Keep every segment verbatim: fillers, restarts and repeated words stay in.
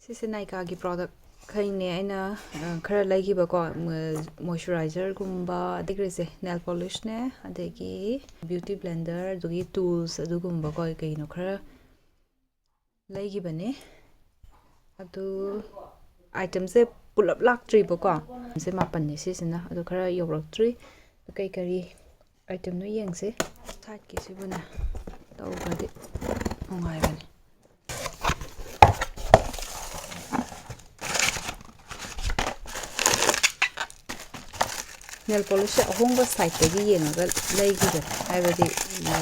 ꯁꯤꯁꯦ ꯅꯥꯏꯀꯥꯒꯤ ꯄ꯭ꯔꯣꯗꯛ ꯈꯩꯅꯦ ꯑꯩꯅ ꯑ, ꯈꯔ ꯂꯩꯈꯤꯕꯀꯣ꯫ ꯃꯣꯏꯆꯔꯥꯏꯖꯔꯒꯨꯝꯕ, ꯑꯗꯒꯤꯁꯦ ꯅꯦꯜ ꯄꯣꯂꯤꯁꯅꯦ, ꯑꯗꯒꯤ ꯕ꯭ꯌꯨꯇꯤ ꯕ꯭ꯂꯦꯟꯗꯔ, ꯑꯗꯨꯒꯤ ꯇꯨꯜꯁ, ꯑꯗꯨꯒꯨꯝꯕꯀꯣ ꯀꯩꯅꯣ ꯈꯔ ꯂꯩꯈꯤꯕꯅꯦ꯫ ꯑꯗꯨ ꯑꯥꯏꯇꯦꯝꯁꯦ ꯄꯨꯂꯞ ꯂꯥꯛꯇ꯭ꯔꯤꯕꯀꯣ꯫ ꯑꯥꯏꯇꯦꯝꯁꯦ ꯃꯥꯄꯟꯅꯦ ꯁꯤꯁꯤꯅ, ꯑꯗꯨ ꯈꯔ ꯌꯧꯔꯛꯇ꯭ꯔꯤ꯫ ꯀꯩ ꯀꯔꯤ ꯑꯥꯏꯇꯦꯝꯅꯣ ꯌꯦꯡꯁꯦ꯫ ꯁꯥꯏꯠꯀꯤꯁꯤꯕꯨꯅꯦ ꯇꯧꯈ꯭ꯔꯗꯤ ꯅꯨꯡꯉꯥꯏꯕꯅꯦ꯫ ꯅꯦꯜ ꯄꯣꯂꯤꯁꯁꯦ ꯑꯍꯣꯡꯕ ꯁꯥꯏꯠꯇꯒꯤ ꯌꯦꯡꯉꯒ ꯂꯩꯈꯤꯕꯅꯦ, ꯍꯥꯏꯕꯗꯤ ꯑ,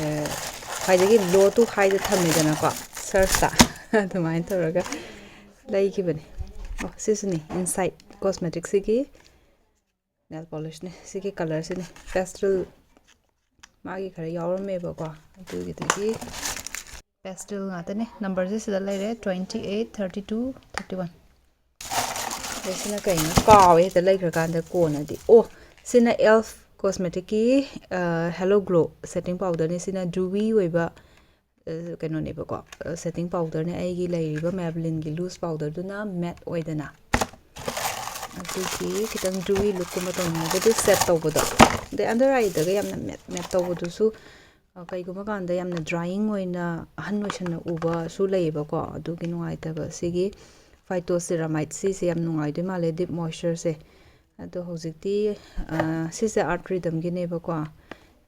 ꯈ꯭ꯋꯥꯏꯗꯒꯤ ꯂꯣ ꯇꯨ ꯍꯥꯏꯗ ꯊꯝꯃꯦꯗꯅꯀꯣ, ꯁꯔꯁꯇ ꯑꯗꯨꯃꯥꯏꯅ ꯇꯧꯔꯒ ꯂꯩꯈꯤꯕꯅꯦ꯫ ꯑꯣ, ꯁꯤꯁꯨꯅꯤ ꯏꯟꯁꯥꯏꯠ ꯀꯣꯁꯃꯦꯇꯤꯛꯁꯤꯒꯤ ꯅꯦꯜ ꯄꯣꯂꯤꯁꯅꯦ꯫ ꯁꯤꯒꯤ ꯀꯂꯔꯁꯤꯅꯦ, ꯄꯦꯁꯇꯜ ꯃꯥꯒꯤ ꯈꯔ ꯌꯥꯎꯔꯝꯃꯦꯕꯀꯣ, ꯑꯗꯨꯒꯤꯗꯨꯒꯤ ꯄꯦꯁꯇꯜ ꯉꯥꯛꯇꯅꯦ꯫ ꯅꯝꯕꯔꯁꯦ ꯁꯤꯗ ꯂꯩꯔꯦ, twenty eight, thirty two, thirty one꯫ ꯑꯗꯩ ꯁꯤꯅ ꯀꯩꯅꯣ ꯀꯥꯎꯋꯦ, ꯍꯦꯛꯇ ꯂꯩꯈ꯭ꯔꯀꯥꯟꯗ ꯀꯣꯟꯅꯗꯤ꯫ ꯑꯣ, ꯁꯤꯅ ꯏꯜꯐ ꯀꯣꯁꯃꯦꯇꯤꯛꯀꯤ ꯍꯦꯂꯣ ꯒ꯭ꯂꯣ ꯁꯦꯇꯤꯡ ꯄꯥꯎꯗꯔꯅꯤ꯫ ꯁꯤꯅ ꯗ꯭ꯌꯨꯋꯤ ꯑꯣꯏꯕ ꯑ, ꯀꯩꯅꯣꯅꯦꯕꯀꯣ, ꯁꯦꯇꯤꯡ ꯄꯥꯎꯗꯔꯅꯦ꯫ ꯑꯩꯒꯤ ꯂꯩꯔꯤꯕ ꯃꯦꯕꯂꯤꯟꯒꯤ ꯂꯨꯁ ꯄꯥꯎꯗꯔꯗꯨꯅ ꯃꯦꯠ ꯑꯣꯏꯗꯅ, ꯑꯗꯨꯒꯤ ꯈꯤꯇꯪ ꯗ꯭ꯌꯨꯋꯤ ꯂꯨꯛꯀꯨꯝꯕ ꯇꯧꯅꯤꯡꯉꯒꯗꯤ ꯁꯦꯠ ꯇꯧꯕꯗꯣ, ꯑꯗꯩ ꯑꯟꯗꯔ ꯑꯥꯏꯗꯒ ꯌꯥꯝꯅ ꯃꯦꯠ ꯃꯦꯠ ꯇꯧꯕꯗꯨꯁꯨ ꯑ, ꯀꯩꯒꯨꯝꯕ ꯀꯥꯟꯗ ꯌꯥꯝꯅ ꯗ꯭ꯔꯥꯏꯌꯤꯡ ꯑꯣꯏꯅ ꯑꯍꯟ ꯑꯣꯏꯁꯟꯅ ꯎꯕꯁꯨ ꯂꯩꯌꯦꯕꯀꯣ, ꯑꯗꯨꯒꯤ ꯅꯨꯡꯉꯥꯏꯇꯕ꯫ ꯁꯤꯒꯤ ꯐꯥꯏꯇꯣꯁꯤꯔꯥꯃꯥꯏꯠ ꯁꯤꯁꯦ ꯌꯥꯝ ꯅꯨꯡꯉꯥꯏꯗꯣꯏ ꯃꯥꯜꯂꯦ, ꯗꯤꯞ ꯃꯣꯏꯆꯔꯁꯦ꯫ ꯑꯗꯣ ꯍꯧꯖꯤꯛꯇꯤ ꯑ, ꯁꯤꯁꯦ ꯑꯥꯔꯠ ꯔꯤꯗꯝꯒꯤꯅꯦꯕꯀꯣ꯫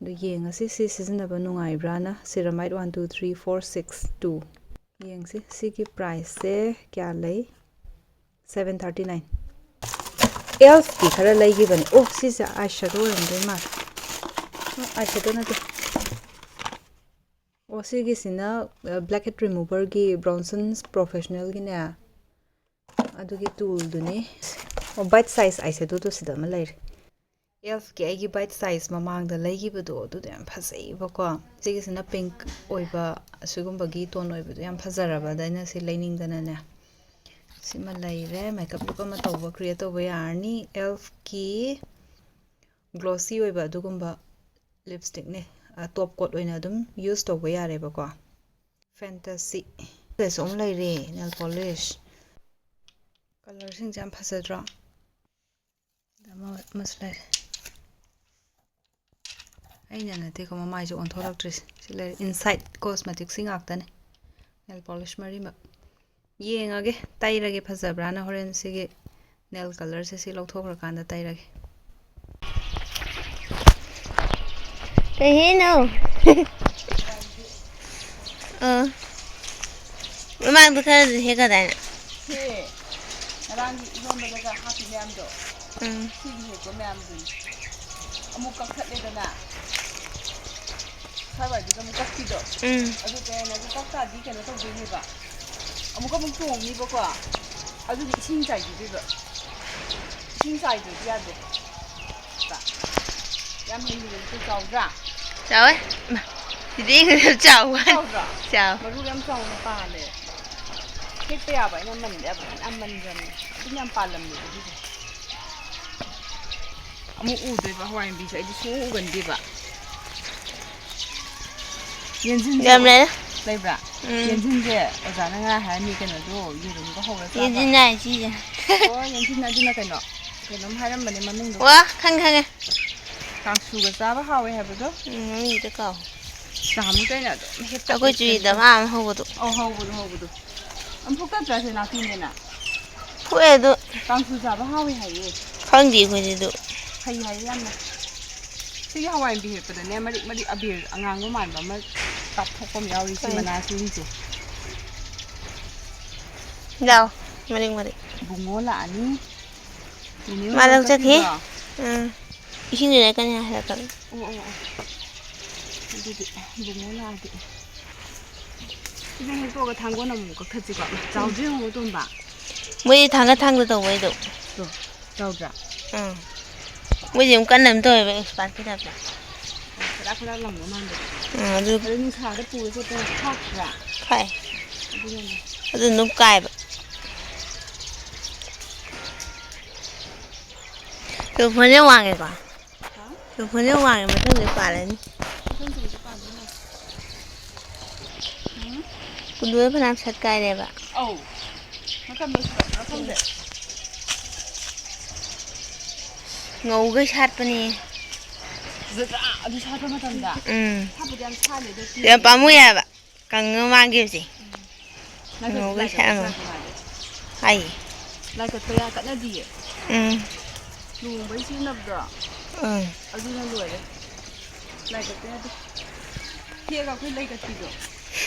ꯑꯗꯨ ꯌꯦꯡꯉꯁꯤ ꯁꯤ ꯁꯤꯖꯤꯟꯅꯕ ꯅꯨꯡꯉꯥꯏꯕ꯭ꯔꯥꯅ꯫ ꯁꯤꯔꯥꯃꯥꯏꯠ one two three four six two꯫ ꯌꯦꯡꯁꯤ ꯁꯤꯒꯤ ꯄ꯭ꯔꯥꯏꯁꯁꯦ ꯀꯌꯥ ꯂꯩ꯫ Seven thirty nine꯫ ꯏꯜꯐꯀꯤ ꯈꯔ ꯂꯩꯈꯤꯕꯅꯦ꯫ ꯑꯣ, ꯁꯤꯁꯦ ꯑꯥꯏ ꯁꯦꯗꯣ ꯑꯣꯏꯔꯝꯗꯣꯏ ꯃꯥꯜꯂꯦ꯫ ꯑꯥꯏ ꯁꯦꯗꯣ ꯅꯠꯇꯦ꯫ ꯑꯣ, ꯁꯤꯒꯤꯁꯤꯅ ꯕ꯭ꯂꯦꯛꯍꯦꯠ ꯔꯤꯃꯨꯚꯔꯒꯤ, ꯕ꯭ꯔꯣꯟꯁꯟꯁ ꯄ꯭ꯔꯣꯐꯦꯁꯅꯦꯜꯒꯤꯅꯦ꯫ ꯑꯗꯨꯒꯤ ꯇꯨꯜꯗꯨꯅꯤ꯫ ꯑꯣ, ꯕꯥꯏꯠ ꯁꯥꯏꯖ ꯑꯥꯏ ꯁꯦꯗꯣꯗꯣ ꯁꯤꯗ ꯑꯃ ꯂꯩꯔꯦ꯫ ꯏꯜꯐꯀꯤ ꯑꯩꯒꯤ ꯕꯥꯏꯠ ꯁꯥꯏꯖ ꯃꯃꯥꯡꯗ ꯂꯩꯈꯤꯕꯗꯣ ꯑꯗꯨꯗꯣ ꯌꯥꯝ ꯐꯖꯩꯕꯀꯣ꯫ ꯁꯤꯒꯤꯁꯤꯅ ꯄꯤꯡꯛ ꯑꯣꯏꯕ, ꯑꯁꯤꯒꯨꯝꯕꯒꯤ ꯇꯣꯟ ꯑꯣꯏꯕꯗꯣ ꯌꯥꯝ ꯐꯖꯔꯕ ꯑꯗ ꯑꯩꯅ ꯁꯤ ꯂꯩꯅꯤꯡꯗꯅꯅꯦ꯫ ꯁꯤꯃ ꯂꯩꯔꯦ꯫ ꯃꯦꯀꯞ ꯂꯨꯛ ꯑꯃ ꯇꯧꯕ, ꯀ꯭ꯔꯤꯌꯦꯠ ꯇꯧꯕ ꯌꯥꯔꯅꯤ꯫ ꯏꯜꯐꯀꯤ ꯒ꯭ꯂꯣꯁꯤ ꯑꯣꯏꯕ ꯑꯗꯨꯒꯨꯝꯕ ꯂꯤꯞꯁꯇꯤꯛꯅꯦ꯫ ꯇꯣꯞ ꯀꯣꯠ ꯑꯣꯏꯅ ꯑꯗꯨꯝ ꯌꯨꯁ ꯇꯧꯕ ꯌꯥꯔꯦꯕꯀꯣ꯫ ꯐꯦꯟꯇꯁꯤ꯫ ꯁꯤꯗꯁꯨ ꯑꯃ ꯂꯩꯔꯦ, ꯅꯦꯜ ꯄꯣꯂꯤꯁ꯫ ꯀꯂꯔꯁꯤꯡꯁꯦ ꯌꯥꯝ ꯐꯖꯗ꯭ꯔꯣ? ꯑꯃ ꯑꯃꯁꯨ ꯂꯩꯔꯦ꯫ ꯑꯩꯅ ꯅꯠꯇꯦꯀꯣ, ꯃꯃꯥꯏꯁꯨ ꯑꯣꯟꯊꯣꯔꯛꯇ꯭ꯔꯤꯁꯦ꯫ ꯁꯤ ꯂꯩꯔꯦ, ꯏꯟꯁꯥꯏꯠ ꯀꯣꯁꯃꯦꯇꯤꯛꯁꯤ ꯉꯥꯛꯇꯅꯦ꯫ ꯅꯦꯜ ꯄꯣꯂꯤꯁ ꯃꯔꯤꯃꯛ꯫ ꯌꯦꯡꯉꯒꯦ, ꯇꯩꯔꯒꯦ ꯐꯖꯕ꯭ꯔꯥꯅ꯫ ꯍꯣꯔꯦꯟ ꯁꯤꯒꯤ ꯅꯦꯜ ꯀꯂꯔꯁꯦ ꯁꯤ ꯂꯧꯊꯣꯛꯈ꯭ꯔꯀꯥꯟꯗ ꯇꯩꯔꯒꯦ꯫ ꯀꯩ ꯍꯦꯛꯏꯅꯣ? ꯑꯥ꯫ ꯃꯃꯥꯡꯗ ꯈꯔꯁꯨ ꯍꯦꯛꯀꯗꯥꯏꯅꯦ? ꯁꯦ, ꯉꯔꯥꯡꯒꯤ ꯏꯔꯣꯟꯕꯗꯒ ꯍꯥꯞꯄꯤ ꯃꯌꯥꯝꯗꯣ, ꯎꯝ꯫ ꯁꯤꯒꯤ ꯍꯦꯛꯄ ꯃꯌꯥꯝꯗꯨꯅꯤ꯫ ꯑꯃꯨꯛ ꯀꯛꯊꯠꯂꯦꯗꯅ, ꯁ꯭ꯋꯥꯏꯋꯥꯏꯗꯨꯗ ꯑꯃꯨꯛ ꯀꯛꯄꯤꯗꯣ, ꯎꯝ꯫ ꯑꯗꯨ ꯇꯩꯔꯅꯤ꯫ ꯑꯗꯨ ꯀꯛ ꯇꯥꯔꯗꯤ ꯀꯩꯅꯣ ꯇꯧꯗꯣꯏꯅꯦꯕ, ꯑꯃꯨꯛꯀ ꯑꯃꯨꯛ ꯇꯣꯡꯅꯤꯕꯀꯣ꯫ ꯑꯗꯨꯗꯤ ꯏꯁꯤꯡ ꯆꯥꯏꯕꯤꯗꯣꯏꯕ꯫ ꯏꯁꯤꯡ ꯆꯥꯏꯗ꯭ꯔꯗꯤ ꯌꯥꯗꯦ꯫ ꯌꯥꯝ ꯍꯦꯟꯖꯤꯟꯅꯁꯨ ꯆꯥꯎꯗ꯭ꯔꯥ? ꯆꯥꯎꯋꯦ꯫ ꯏꯃꯥ, ꯁꯤꯗꯤ ꯌꯥꯝ ꯆꯥꯎꯕ ꯋꯥꯅꯤ꯫ ꯆꯥꯎꯗ꯭ꯔꯥ? ꯆꯥꯎ꯫ ꯃꯔꯨ ꯌꯥꯝ ꯆꯥꯎꯅ ꯄꯥꯜꯂꯦ꯫ ꯍꯦꯛꯄ ꯌꯥꯕ ꯑꯩꯅ ꯃꯟꯗꯦ, ꯌꯥꯝ ꯃꯟꯈ꯭ꯔꯕꯅꯦ꯫ ꯑꯗꯨꯝ ꯌꯥꯝ ꯄꯥꯜꯂꯝꯃꯦꯕ ꯑꯗꯨꯗꯣ꯫ ꯑꯃꯨꯛ ꯎꯗꯣꯏꯕ ꯍꯋꯥꯏ ꯃꯨꯕꯤꯁꯦ ꯑꯩꯗꯤ ꯁꯨꯡꯎ ꯎꯒꯟꯗꯦꯕ꯫ ꯌꯦꯟꯁꯤꯟꯁꯦ ꯌꯥꯝ ꯂꯩꯔꯦ꯫ ꯂꯩꯕ꯭ꯔꯥ? ꯎꯝ꯫ ꯌꯦꯟꯁꯤꯟꯁꯦ ꯑꯣꯖꯥꯅ ꯉꯔꯥꯡ ꯍꯥꯏꯔꯝꯃꯤ ꯀꯩꯅꯣꯗꯣ ꯌꯦꯔꯨꯝꯒ ꯍꯧꯔ ꯆꯥꯕ꯫ ꯌꯦꯟꯁꯤꯟ ꯍꯥꯏ ꯁꯤꯁꯦ꯫ ꯑꯣ, ꯌꯦꯟꯁꯤꯟ ꯑꯗꯨꯅ ꯀꯩꯅꯣ? ꯀꯩꯅꯣꯝ ꯍꯥꯏꯔꯝꯕꯅꯦ ꯃꯃꯤꯡꯗꯣ꯫ ꯋꯥ, ꯈꯪꯉꯦ, ꯈꯪꯉꯦ꯫ ꯀꯥꯡꯁꯨꯒ ꯆꯥꯕ ꯍꯥꯎꯋꯦ ꯍꯥꯏꯕꯗꯣ꯫ ꯎꯝ, ꯃꯃꯤꯡꯗꯣ ꯀꯥꯎ꯫ ꯆꯥꯃꯨꯛꯇ ꯑꯩꯅ ꯑꯗꯨꯝ ꯍꯦꯛꯇ ꯑꯩꯈꯣꯏ ꯆꯨꯔꯤꯗ ꯍꯦꯛꯇ ꯑꯃ ꯑꯃ ꯍꯧꯕꯗꯣ꯫ ꯑꯧ, ꯍꯧꯕꯗꯣ, ꯍꯧꯕꯗꯣ꯫ ꯑꯝꯐꯨꯛ ꯇꯠꯇ꯭ꯔꯥ ꯁꯦ ꯅꯥꯄꯤꯅꯦꯅ? ꯐꯨꯑꯦ ꯑꯗꯨ꯫ ꯀꯥꯡꯁꯨ ꯆꯥꯕ ꯍꯥꯎꯋꯦ ꯍꯥꯏꯌꯦ꯫ ꯈꯪꯗꯦ ꯑꯩꯈꯣꯏꯗꯤ ꯑꯗꯨ꯫ ꯐꯩ ꯍꯥꯏꯌꯦ ꯌꯥꯝꯅ꯫ ꯁꯤꯒꯤ ꯍꯋꯥꯏ ꯃꯨꯕꯤ ꯍꯦꯛꯄꯗꯅꯦ ꯃꯔꯤꯛ ꯃꯔꯤꯛ ꯑꯕꯦꯔ ꯑꯉꯥꯡꯕ ꯃꯥꯟꯕ ꯑꯃ ꯀꯥꯞꯊꯣꯛꯄ ꯑꯃ ꯌꯥꯎꯔꯤ ꯁꯤ ꯍꯣꯏ꯫ ꯃꯅꯥ ꯁꯤꯒꯤꯁꯦ꯫ ꯌꯥꯎ, ꯃꯔꯤꯛ ꯃꯔꯤꯛ꯫ ꯕꯨꯡꯉꯣ ꯂꯥꯛꯑꯅꯤ꯫ ꯅꯦꯅꯦ ꯍꯣꯏ ꯃꯥ ꯂꯧ ꯂꯧ ꯆꯠꯈꯤ꯫ ꯆꯠꯈꯤꯕ꯭ꯔꯣ? ꯎꯝ꯫ ꯏꯁꯤꯡꯗꯨꯅ ꯀꯟꯅ ꯍꯥꯏꯔꯛꯀꯅꯨ꯫ ꯑꯣ, ꯑꯣ, ꯑꯣ꯫ ꯑꯗꯨꯗꯤ ꯕꯨꯡꯉꯣ ꯂꯥꯛꯑꯗꯤ꯫ ꯁꯤꯗ ꯍꯦꯛꯇꯣꯛꯑꯒ ꯊꯥꯡꯒꯣꯟ ꯑꯃꯨꯛ ꯀꯛꯊꯠꯁꯤꯀꯣ꯫ ꯆꯥꯎꯗ꯭ꯔꯤ ꯌꯦꯡꯉꯨ, ꯇꯣꯝꯕ꯫ ꯃꯣꯏꯗꯤ ꯊꯥꯡꯒꯠ ꯊꯥꯡꯗ ꯇꯧꯕꯩꯗꯣ꯫ ꯇꯣ, ꯆꯥꯎꯗ꯭ꯔꯥ? ꯎꯝ꯫ ꯃꯣꯏꯗꯤ ꯌꯥꯝ ꯀꯟꯅ ꯑꯗꯨꯝ ꯇꯧꯋꯦꯕ, expert ꯀꯤ type ꯇ꯫ ꯈꯔ ꯈꯔ ꯂꯪꯕ ꯃꯥꯟꯕꯗꯣ꯫ ꯎꯝ, ꯑꯗꯨ ꯑꯗꯨ ꯅꯨꯡꯁꯥꯗ ꯄꯨꯔ ꯆꯠꯄꯅ ꯊꯥꯛꯇ꯭ꯔꯥ? ꯊꯥꯛꯑꯦ꯫ ꯑꯗꯨꯅꯅꯦ꯫ ꯑꯗꯨ ꯑꯗꯨꯝ ꯀꯥꯏꯕ꯫ ꯇꯨ ꯐꯣꯟꯁꯦ ꯋꯥꯡꯉꯦꯀꯣ? ꯍꯥ? ꯇꯨ ꯐꯣꯟꯁꯦ ꯋꯥꯡꯉꯦ, ꯃꯊꯪꯗ ꯄꯥꯜꯂꯅꯤ꯫ ꯃꯊꯪ ꯆꯍꯤꯗ ꯄꯥꯟꯗꯣꯏꯅꯦ꯫ ꯎꯝ? ꯀꯨꯟꯗꯣ ꯐꯅꯌꯥꯝ ꯁꯠ ꯀꯥꯏꯔꯦꯕ꯫ ꯑꯧ꯫ ꯃꯇꯝꯗ ꯁꯨꯄꯔ ꯐꯪꯗꯦ꯫ ꯉꯧꯒꯩ ꯁꯥꯠꯄꯅꯦ꯫ ꯐꯖꯗ꯭ꯔꯥ? ꯑꯗꯨ ꯁꯥꯠꯄ ꯃꯇꯝꯗ꯫ ꯎꯝ꯫ ꯁꯥꯠꯄꯗꯤ ꯌꯥꯝ ꯁꯥꯠꯂꯦ, ꯑꯗꯣ ꯌꯥꯝ ꯄꯥꯝꯃꯨꯏ ꯍꯥꯏꯕ꯫ ꯀꯪꯉ ꯃꯥꯡꯈꯤꯕꯁꯦ꯫ ꯅꯪ ꯉꯧꯒꯩ ꯂꯥꯏ ꯀꯠꯄ ꯁꯥꯠꯂꯝꯃꯦ꯫ ꯁꯥꯠꯄ ꯃꯥꯜꯂꯦ꯫ ꯍꯥꯏꯌꯦ꯫ ꯂꯥꯏ ꯀꯠꯄ ꯌꯥ ꯀꯠꯅꯗꯤꯌꯦ꯫ ꯎꯝ꯫ ꯂꯨꯍꯣꯡꯕꯩ ꯁꯤꯖꯤꯟꯅꯕꯗꯣ꯫ ꯎꯝ꯫ ꯑꯗꯨꯅ ꯂꯣꯏꯔꯦ꯫ ꯂꯥꯏ ꯀꯠꯄ ꯌꯥꯗꯦ꯫ ꯊꯦꯛꯑꯒ ꯑꯩꯈꯣꯏ ꯂꯩ ꯀꯠꯄꯤꯗꯣ꯫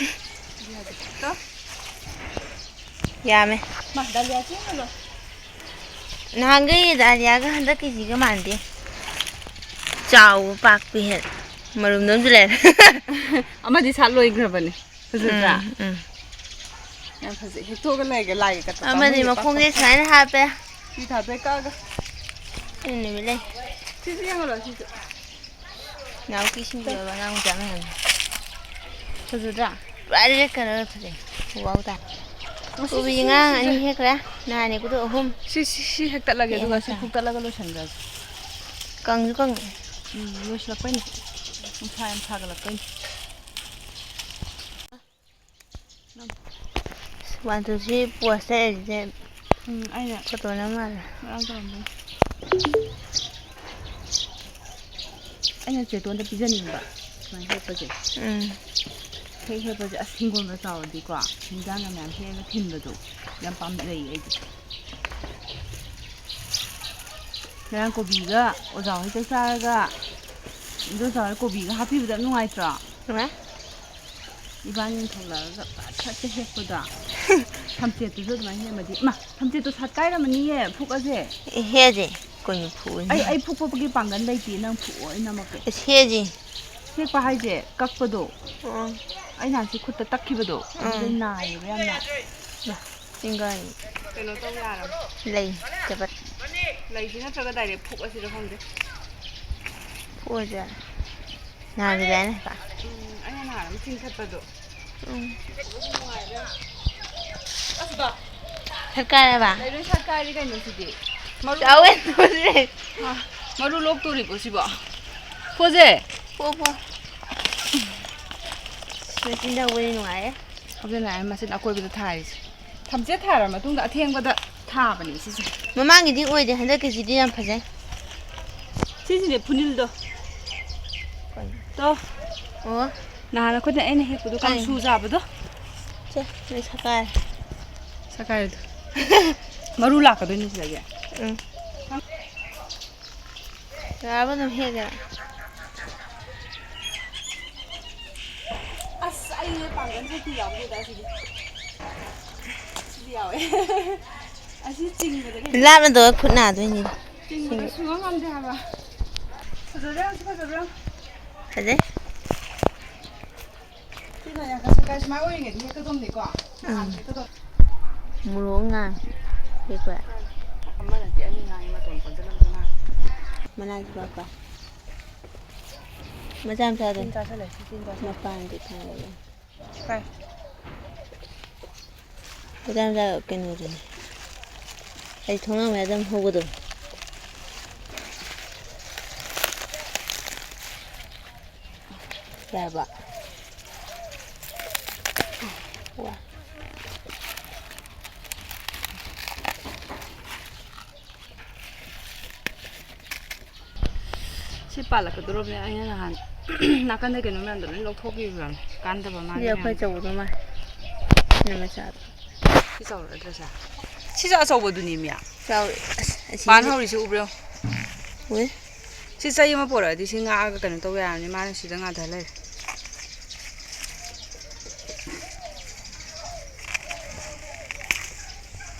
ꯑꯗꯨ ꯌꯥꯗꯦ꯫ ꯇꯣ꯫ ꯌꯥꯝꯃꯦ꯫ ꯃꯥ, ꯗꯥꯂꯤꯌꯥ ꯁꯦꯝꯃꯒ꯫ ꯅꯍꯥꯟꯈꯩ ꯗꯥꯂꯤꯌꯥꯒ ꯍꯟꯗꯛꯀꯤꯁꯤꯒ ꯃꯥꯟꯗꯦ꯫ ꯆꯥꯎꯕ ꯄꯥꯛꯄꯤ ꯍꯦꯜ-, ꯃꯔꯨꯝꯗꯣ ꯑꯃꯁꯨ ꯂꯩꯔꯦ꯫ ꯑꯃꯗꯤ ꯁꯥꯠ ꯂꯣꯏꯈ꯭ꯔꯕꯅꯦ꯫ ꯐꯖꯗ꯭ꯔꯥ? ꯎꯝ, ꯎꯝ꯫ ꯌꯥꯝ ꯐꯖꯩ꯫ ꯍꯦꯛꯇꯣꯛꯑꯒ ꯂꯩꯒꯦ, ꯂꯥꯏꯒꯤ ꯀꯠꯄ ꯑꯃꯗꯤ ꯄꯥꯝꯃꯨꯏ, ꯃꯈꯣꯡꯁꯦ ꯄꯥꯛ-, ꯁꯨꯃꯥꯏꯅ ꯍꯥꯞꯄꯦ꯫ ꯐꯤ ꯊꯥꯗꯣꯛꯑꯦ ꯀꯛꯑꯒ꯫ ꯁꯤ ꯅꯨꯃꯤꯠ ꯂꯩ꯫ ꯁꯤꯁꯨ ꯌꯦꯡꯍꯜꯂꯣ, ꯁꯤꯁꯨ꯫ ꯅꯥꯎꯀꯤ ꯁꯤꯡꯖꯨ ꯍꯥꯏꯕ ꯑꯉꯥꯡ ꯃꯆꯥ ꯃꯌꯥꯝꯗꯣ꯫ ꯐꯖꯗ꯭ꯔꯥ? ꯄꯨꯔꯥ red colour ꯐꯖꯩ꯫ ꯋꯥꯎ ꯇꯥꯏ꯫ ꯑꯣ, ꯁꯤꯁꯨ, ꯀꯣꯕꯤ ꯁꯤꯁꯨ, ꯉꯔꯥꯡ ꯁꯤꯁꯨ꯫ ꯑꯅꯤ ꯍꯦꯛꯈ꯭ꯔꯦ, ꯅꯍꯥꯟ ꯍꯦꯛꯄꯗꯣ ꯑꯍꯨꯝ꯫ ꯁꯤ, ꯁꯤ, ꯁꯤ ꯍꯦꯛꯇꯠꯂꯒꯦ, ꯁꯤ ꯑꯗꯨꯒ ꯁꯤ ꯍꯦꯛꯇꯠꯂꯦ꯫ ꯐꯨꯛꯇꯠꯂꯒ ꯂꯣꯏꯁꯟꯈ꯭ꯔꯁꯤ꯫ ꯀꯪꯁꯨ ꯀꯪꯉꯦ꯫ ꯎꯝ, ꯂꯣꯏꯁꯤꯜꯂꯛꯄꯩꯅꯦ꯫ ꯅꯨꯡꯁꯥ ꯌꯥꯝ ꯁꯥꯒꯠꯂꯛꯄꯩꯅꯦ꯫ ꯅꯪ꯫ ꯋꯥꯟ ꯇꯨ ꯊ꯭ꯔꯤ ꯄꯣꯁ ꯂꯩꯔꯤꯁꯦ ꯎꯝ, ꯑꯩꯅ ꯐꯣꯇꯣꯅ ꯃꯥꯜꯂꯦ꯫ ꯉꯔꯥꯡ ꯇꯧꯔꯝꯕꯅꯤ꯫ ꯑꯩꯅ ꯆꯦꯇꯣꯟꯗ ꯄꯤꯖꯅꯤꯡꯕ ꯁꯨꯃꯥꯏꯅ ꯍꯦꯛꯄꯁꯦ꯫ ꯎꯝ꯫ ꯍꯦꯛ ꯍꯦꯛꯄꯁꯦ, ꯑꯁ, ꯍꯤꯡꯒꯣꯜꯒ ꯆꯥꯎꯔꯗꯤꯀꯣ, ꯍꯤꯟꯖꯥꯡꯒ ꯃꯌꯥꯝ ꯍꯦꯛꯑꯒ ꯊꯤꯟꯕꯗꯣ ꯌꯥꯝ ꯄꯥꯝꯖꯩꯌꯦ ꯑꯩꯗꯤ꯫ ꯉꯔꯥꯡ ꯀꯣꯕꯤꯒ ꯑꯣꯖꯥ ꯍꯣꯏ ꯆꯥꯛ ꯆꯥꯔꯒ, ꯏꯟꯗꯣꯝꯆꯥ ꯍꯣꯏ ꯀꯣꯕꯤꯒ ꯍꯥꯞꯄꯤꯕꯗꯣ ꯌꯥꯝ ꯅꯨꯡꯉꯥꯏꯇ꯭ꯔꯣ? ꯅꯨꯡꯉꯥꯏ꯫ ꯏꯕꯥꯅꯤꯅ ꯊꯣꯛꯂꯛꯑꯒ ꯐꯠ ꯐꯠꯀ ꯍꯦꯛꯄꯗꯣ꯫ ꯊꯝꯆꯦꯠꯇꯨꯁꯨ ꯑꯗꯨꯃꯥꯏꯅ ꯍꯦꯛꯑꯝꯃꯗꯤ꯫ ꯏꯃꯥ, ꯊꯝꯆꯦꯠꯇꯣ ꯁꯥꯠꯀꯥꯏꯔꯝꯃꯅꯤꯌꯦ, ꯐꯨꯛꯑꯁꯦ꯫ ꯑꯦ, ꯍꯦꯛꯑꯁꯦ꯫ ꯀꯩꯅꯣ ꯐꯨꯛꯑꯁꯦ? ꯑꯩ, ꯑꯩ ꯐꯨꯛꯄꯒꯤ ꯄꯥꯡꯒꯜ ꯂꯩꯇꯦ, ꯅꯪ ꯐꯨꯛꯑꯣ, ꯑꯩ ꯅꯝꯃꯛꯀꯦ꯫ ꯑꯦ, ꯍꯦꯛꯑꯁꯦ꯫ ꯍꯦꯛꯄ ꯍꯥꯏꯁꯦ ꯀꯛꯄꯗꯣ꯫ ꯑꯥ꯫ ꯑꯩ ꯅꯍꯥꯟ ꯁꯤ ꯈꯨꯠꯇ ꯇꯛꯈꯤꯕꯗꯣ, ꯑꯗꯨꯗꯩ ꯑꯥ꯫ ꯅꯥꯏꯌꯦꯕ ꯌꯥꯝꯅ꯫ ꯆꯤꯡꯒꯥꯏ꯫ ꯀꯩꯅꯣ ꯇꯧ ꯌꯥꯔꯕ? ꯂꯩ, ꯆꯕꯠ꯫ ꯂꯩꯁꯤ ꯅꯠꯇ꯭ꯔꯒ direct ꯐꯨꯛꯑꯁꯤꯔ ꯈꯪꯗꯦ꯫ ꯐꯨꯛꯑꯁꯦ꯫ ꯅꯍꯥꯟꯒꯤꯗꯥꯏꯅ ꯍꯦꯛꯇ꯫ ꯎꯝ, ꯑꯩꯅ ꯅꯍꯥꯟ ꯑꯃ ꯆꯤꯡꯊꯠꯄꯗꯣ꯫ ꯎꯝ꯫ ꯑꯁ ꯕꯥ꯫ ꯁꯠꯀꯥꯏꯔꯕ? ꯂꯩꯔꯣꯏ ꯁꯠꯀꯥꯏꯔꯤ ꯀꯩꯅꯣ ꯁꯤꯗꯤ꯫ ꯃꯔꯨ ꯆꯥꯎꯋꯦ, ꯂꯣꯏꯔꯦ꯫ ꯑꯥ, ꯃꯔꯨ ꯂꯣꯛꯇꯣꯔꯤꯕꯣ ꯁꯤꯕꯣ? ꯐꯨꯛꯑꯁꯦ꯫ ꯐꯨꯛꯑꯣ, ꯐꯨꯛꯑꯣ꯫ ꯃꯆꯤꯟ ꯇꯧꯕꯗꯤ ꯅꯨꯡꯉꯥꯏꯔꯦ꯫ ꯑꯗꯨꯅ ꯑꯩ ꯃꯆꯤꯟ ꯑꯀꯣꯏꯕꯗ ꯊꯥꯔꯤꯁꯦ꯫ ꯊꯝꯆꯦꯠ ꯊꯥꯔ ꯃꯇꯨꯡꯗ ꯑꯊꯦꯡꯕꯗ ꯊꯥꯕꯅꯦ ꯁꯤꯁꯦ꯫ ꯃꯃꯥꯡꯒꯤꯗꯤ ꯑꯣꯏꯗꯦ, ꯍꯟꯗꯛꯀꯤꯁꯤꯗꯤ ꯌꯥꯝ ꯐꯖꯩ꯫ ꯁꯤꯁꯤꯅꯦ ꯐꯨꯅꯤꯜꯗꯣ꯫ ꯇꯣ꯫ ꯑꯣ꯫ ꯅꯍꯥꯟ ꯑꯩꯈꯣꯏꯅ, ꯑꯩꯅ ꯍꯦꯛꯄꯗꯣ, ꯀꯥꯡꯁꯨ ꯆꯥꯕꯗꯣ꯫ ꯁꯦ, ꯅꯣꯏ ꯁꯀꯥꯏ꯫ ꯁꯀꯥꯏꯗꯣ꯫ ꯃꯔꯨ ꯂꯥꯛꯀꯗꯣꯏꯅꯤ ꯁꯤꯗꯒꯤ꯫ ꯎꯝ꯫ ꯌꯥꯔꯕ ꯑꯗꯨꯝ ꯍꯦꯛꯑꯒꯦ꯫ ꯑꯁ, ꯑꯩ ꯄꯥꯡꯒꯜ ꯁꯛꯇꯤ ꯌꯥꯎꯗꯦꯗ ꯁꯤꯗꯤ꯫ ꯁꯤꯗꯤ ꯌꯥꯎꯋꯦ꯫ ꯑꯁꯤ ꯆꯤꯡꯕꯗꯒꯤ ꯂꯥꯞꯅ ꯇꯧꯔ ꯈꯨꯠ ꯅꯥꯗꯣꯏꯅꯤ꯫ ꯆꯤꯡꯕꯗ ꯁꯨꯡꯉꯝ ꯉꯝꯗꯦ ꯍꯥꯏꯕ꯫ ꯐꯖꯕ꯭ꯔꯥ ꯌꯦꯡꯉꯨ, ꯁꯤ ꯐꯖꯕ꯭ꯔꯥ ꯌꯦꯡꯉꯨ꯫ ꯐꯖꯩ꯫ ꯁꯤꯅ ꯌꯥꯝ ꯀꯟꯅ ꯁꯨꯃꯥꯏꯅ ꯑꯣꯏꯔꯤꯉꯩꯗꯤ ꯍꯦꯛꯀꯗꯧꯅꯤꯀꯣ꯫ ꯎꯝ꯫ ꯍꯦꯛꯀꯗꯧ-, ꯃꯣꯔꯣꯛ ꯑꯃ ꯉꯥꯡ ꯍꯦꯛꯄ꯫ ꯑꯃ ꯅꯠꯇꯦ, ꯑꯅꯤ ꯉꯥꯡꯉꯤ, ꯃꯇꯣꯟ ꯀꯣꯟꯁꯤꯜꯂꯝꯗꯅ꯫ ꯃꯅꯥꯁꯨ ꯄꯥꯛꯄ꯫ ꯃꯆꯥ ꯃꯆꯥꯗꯣ꯫ ꯇꯤꯟ ꯆꯥꯁꯜꯂꯦ, ꯁꯤ ꯇꯤꯟ ꯆꯥꯁꯜꯂꯦ꯫ ꯃꯄꯥꯟꯗꯤ ꯊꯥꯡꯒꯠꯂꯦ꯫ ꯀꯥꯏ? ꯃꯆꯥ ꯃꯆꯥ ꯀꯩꯅꯣꯗꯨꯅꯤ꯫ ꯑꯩ ꯊꯣꯡꯅꯥꯎ ꯃꯌꯥꯗ ꯑꯗꯨꯝ ꯍꯧꯕꯗꯣ꯫ ꯌꯥꯔꯕ? ꯋꯥ꯫ ꯁꯤ ꯄꯥꯜꯂꯛꯀꯗꯧꯔꯕꯅꯦ꯫ ꯑꯩꯅ ꯅꯍꯥꯟ ꯅꯥꯀꯟꯗ ꯀꯩꯅꯣ ꯃꯌꯥꯝꯗꯣ ꯂꯣꯏ ꯂꯧꯊꯣꯛꯄꯤꯈ꯭ꯔꯕꯅꯦ꯫ ꯀꯥꯟꯗꯕ ꯃꯥꯒꯤ ꯁꯤꯗꯤ ꯑꯩꯈꯣꯏ ꯃꯌꯥꯝꯗꯣ꯫ ꯑꯆꯧꯕꯗꯣ ꯃꯥꯜꯂꯦ꯫ ꯁꯤꯅ ꯃꯆꯥꯗꯣ꯫ ꯁꯤ ꯆꯥꯎꯔꯛꯑꯗ꯭ꯔꯥ ꯁꯦ? ꯁꯤꯁꯨ ꯑꯆꯧꯕꯗꯨꯅꯤ, ꯃꯤ꯫ ꯆꯥꯎꯔꯦ꯫ ꯑꯁ, ꯑꯁꯤ ꯄꯥꯟ ꯍꯧꯔꯤꯁꯤ ꯎꯕ꯭ꯔꯣ? ꯎꯏ꯫ ꯁꯤ ꯆꯩ ꯑꯃ ꯄꯣꯔꯛꯑꯗꯤ ꯁꯤ ꯉꯥꯛꯑꯒ ꯀꯩꯅꯣ ꯇꯧ ꯌꯥꯔꯅꯤ꯫ ꯃꯥꯅ ꯁꯤꯗ ꯉꯥꯊ ꯂꯩꯔꯦ꯫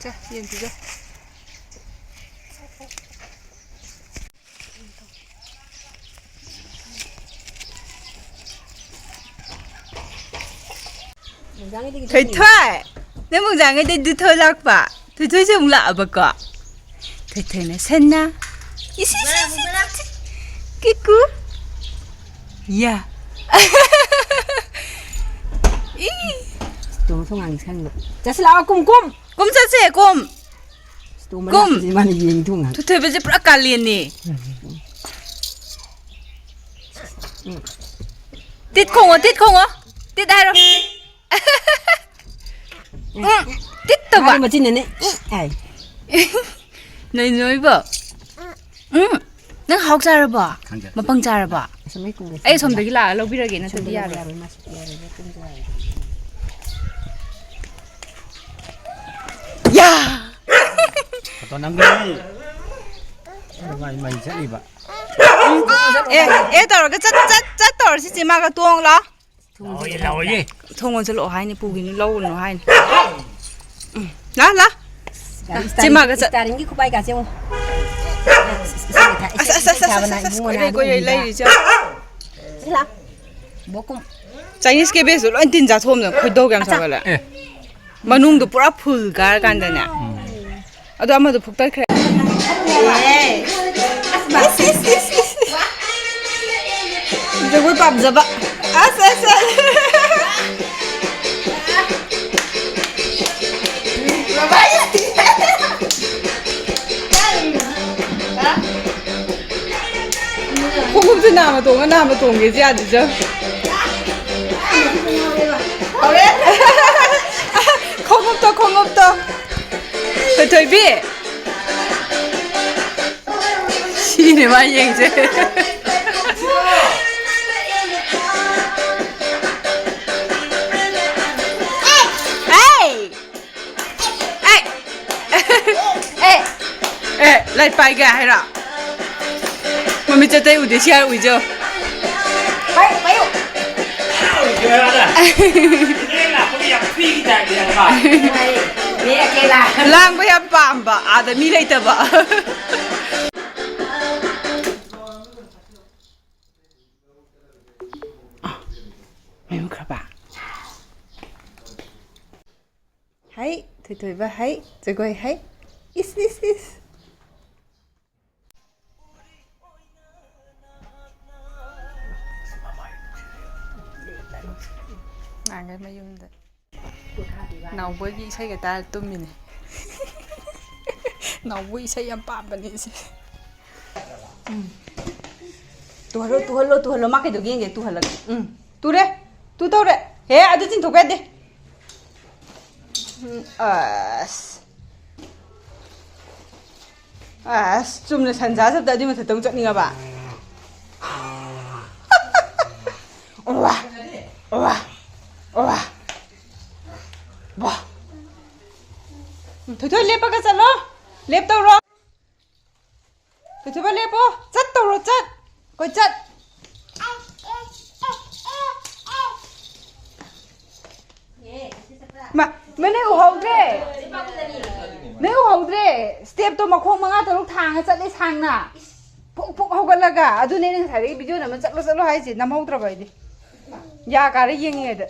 ꯁꯦ, ꯌꯦꯟ ꯄꯤꯖꯧ꯫ ꯊꯣꯏꯊꯣꯏ! ꯅꯪ ꯃꯣꯡꯖꯥꯡꯒꯩꯗꯒꯤ ꯊꯣꯏ ꯂꯥꯛꯄ? ꯊꯣꯏꯊꯣꯏꯁꯦ ꯑꯃꯨꯛ ꯂꯥꯛꯑꯕꯀꯣ? ꯊꯣꯏꯊꯣꯏꯅ ꯁꯟꯅ꯫ ꯏꯁ, ꯏꯁ, ꯏꯁ, ꯏꯁ, ꯏꯁ꯫ ꯀꯤꯀꯨ꯫ ꯌꯥ꯫ ꯏ꯫ ꯇꯣꯡ ꯊꯣꯡ ꯉꯥꯡ ꯁꯪꯗ꯫ ꯆꯠꯁꯤ ꯂꯥꯛꯑꯣ, ꯀꯨꯝ, ꯀꯨꯝ꯫ ꯀꯨꯝ ꯆꯠꯁꯦ, ꯀꯨꯝ꯫ ꯇꯣꯡꯕ ꯀꯨꯝ꯫ ꯂꯥꯛꯄꯁꯦ ꯃꯥꯅ ꯌꯦꯡ ꯊꯣꯡ ꯉꯥꯡ꯫ ꯊꯣꯏꯊꯣꯏꯕꯁꯦ ꯄꯨꯔꯥ ꯀꯥꯂꯦꯟꯅꯦ꯫ ꯎꯝ꯫ ꯇꯤꯠ ꯈꯣꯡꯉꯣ, ꯇꯤꯠ ꯈꯣꯡꯉꯣ꯫ ꯇꯤꯠ ꯍꯥꯏꯔꯣ꯫ ꯎꯝ꯫ ꯇꯤꯠꯇꯕ꯫ ꯃꯥꯗꯤ ꯃꯆꯤꯟꯅꯅꯦ, "ꯏ" ꯍꯥꯏ꯫ ꯅꯣꯏ ꯅꯣꯏꯕꯣ꯫ ꯎꯝ꯫ ꯅꯪ ꯍꯥꯎ ꯆꯥꯔꯕꯣ? ꯈꯪꯗꯦ꯫ ꯃꯄꯪ ꯆꯥꯔꯕꯣ? ꯑꯁ, ꯃꯩ ꯀꯨꯝꯒ꯭ꯔꯦ꯫ ꯑꯩ ꯑꯁꯣꯝꯗꯒꯤ ꯂꯥꯛꯑ ꯂꯧꯕꯤꯔꯒꯦ, ꯅꯠꯇ꯭ꯔꯗꯤ ꯁꯣꯝꯗ ꯌꯥꯔꯣꯏ꯫ ꯌꯥꯔꯣꯏ, ꯃꯥꯁꯨ ꯌꯥꯔꯣꯏ, ꯃꯇꯨꯡꯗ ꯌꯥꯔꯣꯏ꯫ ꯌꯥ! ꯐꯣꯇꯣ ꯅꯝꯒꯅꯤ꯫ ꯃꯩ, ꯃꯩ ꯆꯠꯂꯤꯕ꯫ ꯑꯦ, ꯑꯦ ꯇꯧꯔꯒ ꯆꯠ, ꯆꯠ, ꯆꯠ ꯇꯧꯔꯁꯤ, ꯆꯦ ꯃꯥꯒ ꯇꯣꯡ ꯂꯥꯎ꯫ ꯂꯥꯎꯑꯣꯌꯦ, ꯂꯥꯎꯑꯣꯌꯦ꯫ ꯊꯣꯡ ꯂꯣꯟꯁꯤꯜꯂꯛꯑꯣ ꯍꯥꯏꯅꯤ, ꯄꯨꯈꯤꯅꯨ, ꯂꯧꯔꯨꯅꯨ ꯍꯥꯏꯅꯤ꯫ ꯎꯝ꯫ ꯂꯥ, ꯂꯥ꯫ ꯒꯥꯔꯤ ꯆꯦ ꯃꯥꯒ ꯆꯠ-, ꯏꯁꯇꯥꯔꯤꯡꯒꯤ ꯈꯨꯄꯥꯏ ꯀꯥꯁꯦ ꯌꯦꯡꯉꯣ꯫ ꯑꯁ, ꯑꯁ, ꯑꯁ, ꯑꯁ, ꯑꯁ, ꯑꯁ, ꯑꯁ, ꯏꯕꯨꯡꯉꯣ ꯀꯣꯏꯔꯩ, ꯅꯥꯕ ꯀꯣꯏꯔꯩ ꯌꯦꯡꯉꯤꯗ꯫ ꯂꯩꯔꯤꯁꯦ꯫ ꯁꯤ ꯂꯥ꯫ ꯕꯣꯀꯨꯝ꯫ Chinese cabbage ꯇꯣ ꯂꯣꯏ ꯇꯤꯟ ꯆꯥꯊꯣꯛꯑꯝꯗꯅ ꯈꯣꯏꯗꯧ ꯀꯌꯥꯝ ꯑꯆꯥ꯫ ꯁꯥꯎꯒꯠꯂꯦ꯫ ꯑꯦ꯫ ꯃꯅꯨꯡꯗꯣ ꯄꯨꯔꯥ full ꯀꯥꯔꯀꯥꯟꯗꯅꯦ꯫ ꯎꯝ꯫ ꯑꯗꯣ ꯑꯃꯗꯣ ꯐꯨꯛꯇꯠꯈ꯭ꯔꯦ꯫ ꯏꯁ, ꯏꯁ, ꯏꯁ, ꯏꯁ꯫ ꯖꯒꯣꯏ ꯄꯥꯝꯖꯕ꯫ ꯑꯁ, ꯑꯁ, ꯑꯁ꯫ ꯈꯣꯡꯎꯞꯁꯦ ꯅꯥꯝꯃ ꯇꯣꯡꯉ ꯅꯥꯝꯃ ꯇꯣꯡꯒꯦꯁꯦ ꯌꯥꯗ꯭ꯔꯤꯁꯦ꯫ ꯈꯣꯡꯎꯞꯇꯣ, ꯈꯣꯡꯎꯞꯇꯣ꯫ ꯊꯣꯏꯊꯣꯏꯕꯤ꯫ ꯁꯤꯅꯦ ꯃꯥ ꯌꯦꯡꯁꯦ꯫ ꯑꯦ! ꯑꯦ! ꯑꯦ! ꯑꯦ! ꯂꯥꯏꯠ ꯄꯥꯏꯒꯦ ꯍꯥꯏꯔꯣ? ꯃꯃꯤꯠ ꯆꯠꯇꯩ ꯎꯗꯦ, ꯁꯤ ꯍꯥꯏꯔ ꯎꯏꯖꯧ꯫ ꯄꯥꯏꯌꯨ, ꯄꯥꯏꯌꯨ꯫ ꯂꯥꯡꯕ ꯌꯥꯝ ꯄꯥꯝꯕ, ꯑꯥꯗ ꯃꯤ ꯂꯩꯇꯕ꯫ ꯃꯩ ꯃꯨꯠꯈ꯭ꯔꯕ? ꯍꯩ, ꯊꯣꯏꯊꯣꯏꯕ ꯍꯩ, ꯖꯒꯣꯏ ꯍꯩ꯫ ꯏꯁ, ꯏꯁ, ꯏꯁ꯫ ꯅꯍꯥꯟꯈꯩ ꯃꯌꯨꯝꯗ ꯅꯥꯎꯕꯣꯏꯒꯤ ꯏꯁꯩꯒ ꯇꯥꯔ ꯇꯨꯝꯃꯤꯅꯦ꯫ ꯅꯥꯎꯕꯣꯏ ꯏꯁꯩ ꯌꯥꯝ ꯄꯥꯝꯕꯅꯦ ꯏꯆꯦ꯫ ꯎꯝ꯫ ꯇꯨꯍꯜꯂꯣ, ꯇꯨꯍꯜꯂꯣ, ꯇꯨꯍꯜꯂꯣ꯫ ꯃꯥ ꯀꯩꯗꯧꯒꯦ ꯌꯦꯡꯒꯦ, ꯇꯨꯍꯜꯂꯒꯦ꯫ ꯎꯝ꯫ ꯇꯨꯔꯦ꯫ ꯇꯨ ꯇꯧꯔꯦ꯫ ꯍꯦ, ꯑꯗꯨ ꯆꯤꯡꯊꯣꯛꯄ ꯌꯥꯗꯦ꯫ ꯎꯝ, ꯑꯁ꯫ ꯑꯁ, ꯆꯨꯝꯅ ꯁꯟꯁꯥ ꯆꯠꯄꯗ ꯑꯗꯨꯏ ꯃꯊꯛꯇ ꯑꯃꯨꯛ ꯆꯠꯅꯤꯡꯉꯕ? ꯋꯥ, ꯋꯥ, ꯋꯥ, ꯋꯥ꯫ ꯊꯣꯏꯊꯣꯏ, ꯂꯦꯞꯄꯒ ꯆꯠꯂꯣ꯫ ꯂꯦꯞ ꯇꯧꯔꯣ꯫ ꯊꯣꯏꯊꯣꯏꯕ, ꯂꯦꯞꯄꯣ꯫ ꯆꯠ ꯇꯧꯔꯣ, ꯆꯠ꯫ ꯀꯣꯏ ꯆꯠ꯫ ꯃꯥ, ꯃꯥ, ꯅꯪ ꯎꯍꯧꯗ꯭ꯔꯦ? ꯅꯪ ꯎꯍꯧꯗ꯭ꯔꯦ? ꯁ꯭ꯇꯦꯞꯇꯣ ꯃꯈꯣꯡ ꯃꯉꯥ ꯇꯔꯨꯛ ꯊꯥꯡꯉ ꯆꯠꯂꯦ ꯁꯥꯡꯅ꯫ ꯐꯨꯛ ꯐꯨꯛ ꯍꯧꯒꯠꯂꯒ꯫ ꯑꯗꯨꯅꯦ ꯑꯩꯅ ꯉꯁꯥꯏꯗꯒꯤ ꯚꯤꯗꯤꯑꯣ ꯅꯝꯃ ꯆꯠꯂꯣ ꯆꯠꯂꯣ ꯍꯥꯏꯁꯦ꯫ ꯅꯝꯍꯧꯗ꯭ꯔꯕ ꯑꯩꯗꯤ꯫ ꯌꯥ ꯀꯥꯔ ꯌꯦꯡꯉꯤꯉꯩꯗ꯫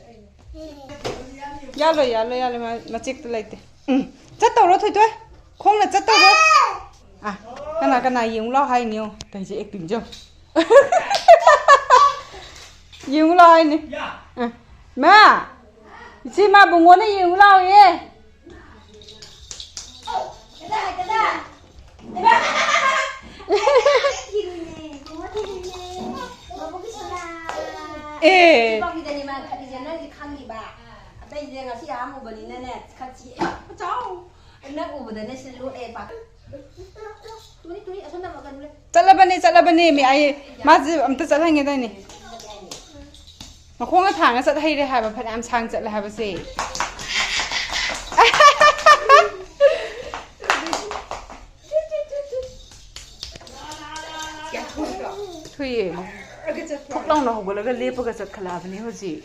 ꯌꯥꯜꯂꯣꯏ, ꯌꯥꯜꯂꯣꯏ, ꯌꯥꯜꯂꯣꯏ, ꯃꯥ ꯃꯆꯦꯛꯇ ꯂꯩꯇꯦ꯫ ꯎꯝ꯫ ꯆꯠꯇꯧꯔꯣ, ꯊꯣꯏꯊꯣꯏ꯫ ꯈꯣꯡꯅ ꯆꯠꯇꯧꯔꯣ꯫ ꯑꯥ, ꯀꯅꯥ ꯀꯅꯥ ꯌꯦꯡꯉꯨ ꯂꯥꯎ ꯍꯥꯏꯅꯤ ꯌꯦꯡꯉꯣ꯫ ꯇꯧꯔꯤꯁꯦ acting ꯁꯦ ꯌꯦꯡꯉꯨ꯫ ꯌꯦꯡꯉꯨ ꯂꯥꯎ ꯍꯥꯏꯅꯤ꯫ ꯑꯥ꯫ ꯃꯥ! ꯏꯆꯦ ꯃꯥ ꯕꯨꯡꯉꯣꯅ ꯌꯦꯡꯉꯨ ꯂꯥꯎꯌꯦ꯫ ꯀꯗꯥ, ꯀꯗꯥ? ꯊꯤꯔꯨꯏꯅꯦ, ꯏꯕꯨꯡꯉꯣ ꯊꯤꯔꯨꯏꯅꯦ꯫ ꯃꯕꯨꯛꯀꯤ ꯁꯅꯥ꯫ ꯑꯦ꯫ ꯁꯤ ꯄꯥꯎꯒꯤꯗꯅꯦ ꯃꯥ ꯈꯠꯂꯤꯁꯦ, ꯅꯪꯗꯤ ꯈꯪꯉꯤꯕ꯫ ꯑꯇꯩꯁꯦ ꯉꯁꯤ ꯑꯍꯥꯟꯕ ꯎꯕꯅꯤꯅꯅꯦ, ꯈꯠꯁꯤ꯫ ꯆꯥꯎ꯫ ꯅꯪ ꯎꯕꯗꯅꯦ ꯁꯤ ꯂꯣꯠꯂꯦ ꯄꯥꯛ꯫ ꯇꯨꯅꯤ, ꯇꯨꯅꯤ, ꯑꯁꯣꯝꯗ ꯑꯃ ꯀꯩꯅꯣ ꯂꯩ꯫ ꯆꯠꯂꯕꯅꯦ, ꯆꯠꯂꯕꯅꯦ, ꯃꯤ ꯑꯩ, ꯃꯥꯁꯦ ꯑꯝꯇ ꯆꯠꯍꯟꯒꯦ ꯇꯧꯅꯦ꯫ ꯃꯈꯣꯡꯅ ꯊꯥꯡꯉ ꯆꯠ ꯍꯩꯔꯦ ꯍꯥꯏꯕ, ꯐꯅꯌꯥꯝ ꯁꯥꯡ ꯆꯠꯂꯦ ꯍꯥꯏꯕꯁꯦ꯫ ꯊꯨꯏꯌꯦ꯫ ꯐꯨꯛ ꯂꯥꯎꯅ ꯍꯧꯒꯠꯂꯒ ꯂꯦꯞꯄꯒ ꯆꯠꯈꯠꯂꯛꯑꯕꯅꯦ ꯍꯧꯖꯤꯛ꯫